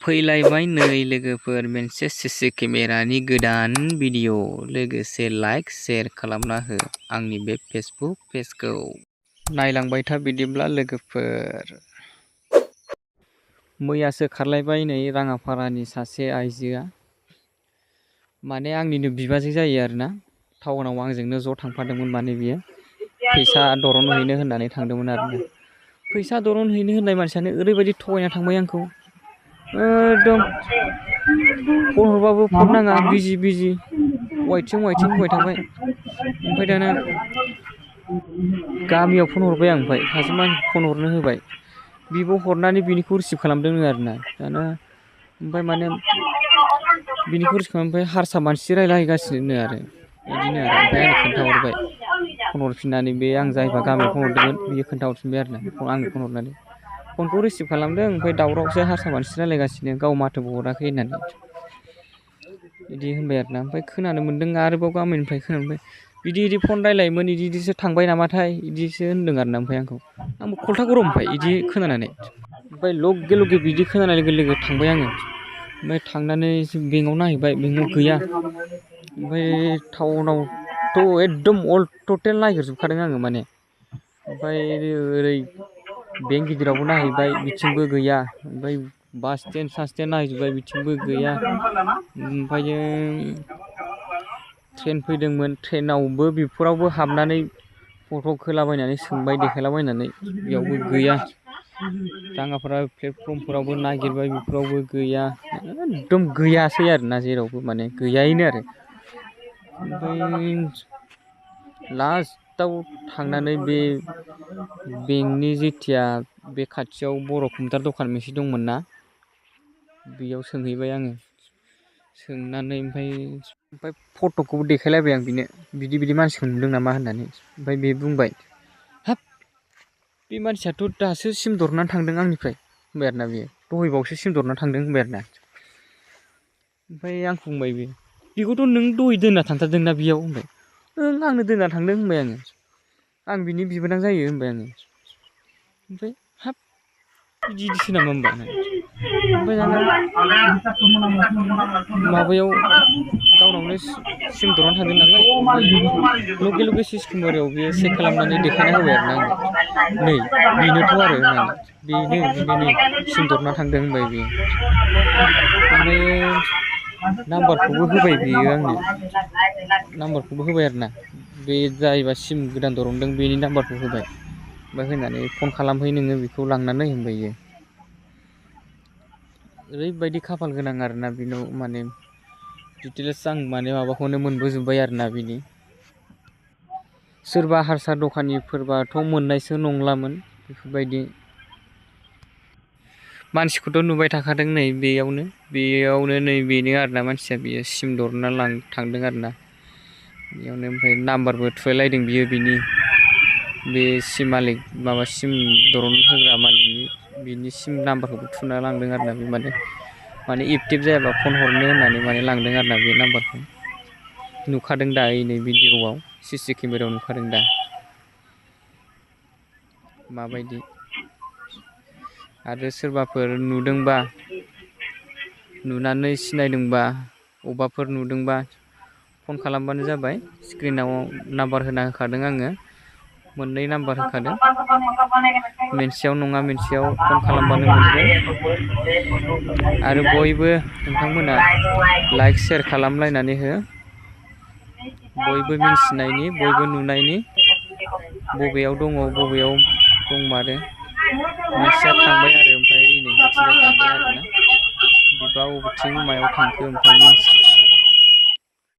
फैलायबाय नै लोगोफोर मोनसे सिसि केमेरानि गोदान भिडिअ लोगोसे लाइक शेयार खालामना हो आंनि बे फेसबुक पेजखौ नायलांबाय था बिदिब्ला लोगोफोर। मैयासो खारलायबाय नै राङापारानि सासे आइजोआ, माने आंनिनो बिबाजै जायो आरोना। टाउनाव आंजोंनो ज' थांफादोंमोन, माने बियो फैसा दरन हैनो होननानै थांदोंमोन आरोना। फैसा दरन हैनो होननाय मानसियानो ओरैबायदि थगायना थांबाय आंखौ। एकदम फन हरबाबो फन नाङा, बिजि वाइटिं होबाय थाबाय। ओमफ्राय दाना गामियाव फन हरबाय आं, ओमफ्राय सासे मानसिखौ फन हरनो होबाय, बिबो हरनानै बिनिखौ रिसिभ खालामदों आरोना। दाना ओमफ्राय माने बिनिखौ रिसिभ खालामबाय, हारसा मानसि रायलायगासिनो आरो बिदिनो आरो। ओमफ्राय आंनो खोन्थाहरबाय, फन हरफिननानै बे आं जायबा गामियाव फन हरदोंमोन बियो खोन्थाहरफिनबाय आरोना आंनो फन हरनानै। फनखौ रिसिभ खालामदों, ओमफ्राय दावरावसो, हारसा मानसि रायलायगासिनो, गाव माथोबो हराखै होननानै बिदि होनबाय आरोना। ओमफ्राय खोनानो मोन्दों आरोबाव गामिनिफ्राय खोनानो मोनबाय, बिदि फन रायलायोमोन, बिदिसो थांबाय नामाथाय, बिदिसो होनदों आरोना। ओमफ्राय आंबो खल्था गरम ओमफ्राय बिदि खोनानानै, ओमफ्राय लगे बिदि खोनानाय लोगो लोगो थांबाय आङो। ओमफ्राय थांनानै बेंकआव नायहैबाय, बेंकआव गैया। ओमफ्राय टाउनावथ' एकदम अल टटेल नागिरजोबखादों आङो माने। ओमफ्राय ओरै बेंक गिदिरावबो नायहैबाय, बिथिंबो गैया। ओमफ्राय बास स्टेन्ड नायहैजोबबाय, बिथिंबो गैया। ओमफ्रायो ट्रेन फैदोंमोन, ट्रेनावबो बेफोरावबो हाबनानै फट' खोलाबायनानै सोंबाय, देखायलाबायनानै बेयावबो गैया। राङापारा प्लेटफर्मफोरावबो नागिरबाय, बेफोरावबो गैया। एकदम गैयासै आरोना, जेरावबो माने गैयायैनो आरो। ओमफ्राय लास्टआव थांनानै बे बेंकनि जेथिया बे खाथियाव बर' कम्पिउटार दखान मोनसे दंमोन ना, बेयाव सोंहैबाय आङो। सोंनानै ओमफ्राय फट'खौबो देखायलायबाय आं बिनो, बिदि मानसिखौ नुदों नामा होननानै। ओमफ्राय बे बुंबाय, हाब बे मानसियाथ' दासो सिम दरनानै थांदों आंनिफ्राय होनबाय आरोना। बेयो दहायबावसो सिम दरनानै थांदों होनबाय आरोना। ओमफ्राय आंखौ बुंबाय, बेखौथ' नों दहाय दोनना थांथारदोंना बेयाव होनबाय। ओं, आंनो दोनना थांदों होनबाय आङो। आं बिनि बिबोनां जायो होनबाय आङो। ओमफ्राय हाब बिदिसो नामा होनबा होननानै। ओमफ्राय दाना माबायाव गावनावनो सिम दरनानै थांदों नालाय, ओमफ्राय लगे सिसि केमेरायाव बेयो चेक खालामनानै देखायना होबाय आरोना आंनो। नै बेनोथ' आरो होननानै, बेनो नै सिम दरना थांदों होनबाय बेयो। ओमफ्राय नाम्बारखौबो होबाय बेयो आंनो, नाम्बारखौबो होबाय आरोना। बे जायबा सिम गोदान दरनदों बेनि नाम्बारखौ होबाय। ओमफ्राय होनानै फन खालामहै नोङो बेखौ लांनानै होनबाय इयो। ओरैबायदि खाफाल गोनां आरोना बेनाव, माने डिटेल्स आं माने माबाखौनो मोनबोजोब्बाय आरोना बिनि। सोरबा हारसा दखानिफोरबाथ' मोननायसो नंलामोन बेफोरबायदि मानसिखौथ' नुबाय थाखादों नै बेयावनो नै बेनो आरोना मानसिया, बियो सिम दरना थांदों आरोना बेयावनो। ओमफ्राय नाम्बारबो थुलायलायदों बियो बिनि, बे सिम मालिक माबा सिम दरन होग्रा मालिकनि, बिनि सिम नाम्बारखौबो थुना लांदों आरोना बे। माने एक्टिभ जायाबा फन हरनो होननानै माने लांदों आरोना बे नाम्बारखौ। नुखादों दा नै भिडिअ'आव, सिसि केमेरायाव नुखादों दा माबायदि। आरो सोरबाफोर नुदोंबा, नुनानै सिनायदोंबा, अबाफोर नुदोंबा फन खालामबानो जाबाय। स्क्रिनाव नाम्बार होना होखादों आङो, मोननै नाम्बार होखादों। मोनसेयाव नङा मोनसेयाव फन खालामबानो मोनगोन। आरो बयबो नोंथांमोना लाइक शेयार खालामलायनानै हो, बयबो मिन्थिनायनि, बयबो नुनायनि, बबेयाव दङ बबेयाव दंमारो। मानसिया थांबाय आरो, ओमफ्राय नै बिथिंजाय थांबाय आरोना। बिबा बबेथिं मायाव थांखो ओमफ्राय मिन्थिला।